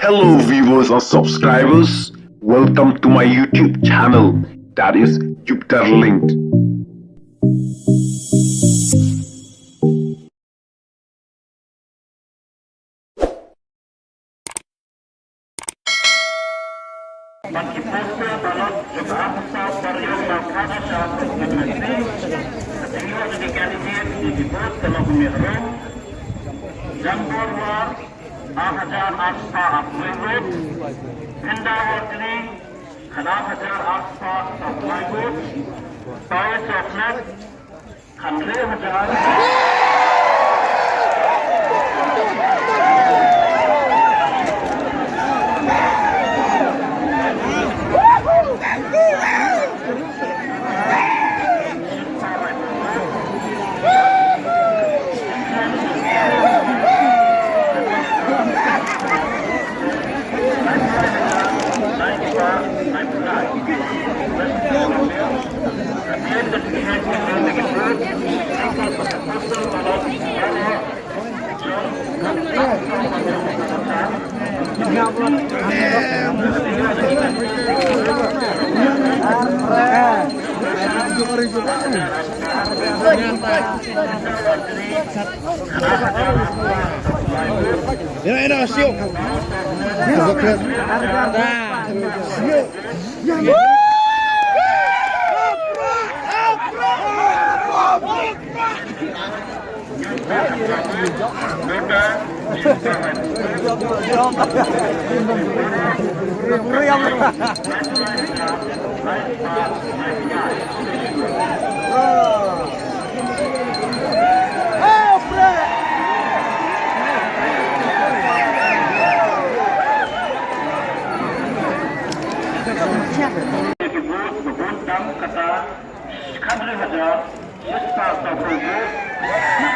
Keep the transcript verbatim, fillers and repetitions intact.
Hello viewers and subscribers, welcome to my YouTube channel, that is Jupiter Linked. Ban ki poster ballot jong ka Assam Ward Number Four Assam Constituency, ka jingïoh jong ki candidate ki ki vote ka long kumne harum: Jambor War, ar hajar ar spah ar phew vote; Phinda War Three, khatar hajar ar spah ar phew vote; Pawi Chocolate, khatar hajar Ina, ina, siok. Siok. Ki vote ba bun tam kata khatar hajar shispah sawphew vote. Na